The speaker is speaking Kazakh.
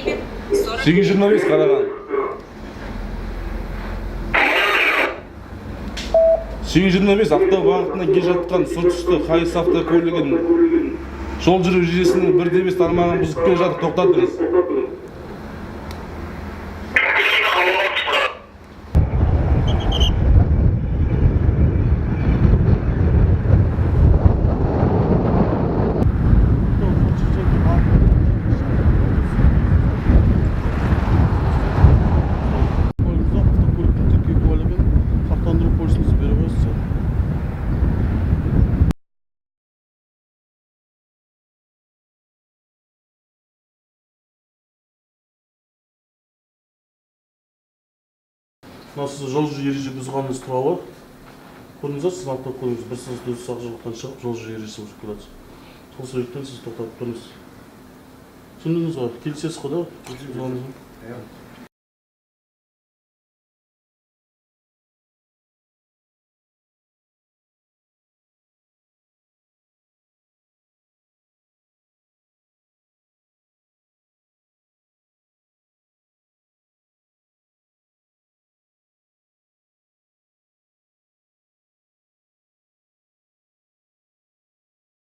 7, 825, Қараған. 825, Ақтау бағытына келе жатқан сұр түсті Хайс автокөлігін жол жүру ережесінің 1 де 5 тармағын бұзып келе жатыр, тоқтатыңыз. Көлігіңізді, автокөліктің тіркеу куәлігін, сақтандыру полисіңізді бере қойсыз. Мына сіз жол жүру ереже бұзғаныңыз туралы көрдіңіз ба? Сіздің автокөлігіңіз бір сыз дөз сақ жолақтан шығып, жол жүру ережесін бұзып келе жатсыз. Сол себептен сізді тоқтатып тұрмыз. Түсіндіңіз ғой, келісесіз ғой да бұзғаныңызбен? Иә.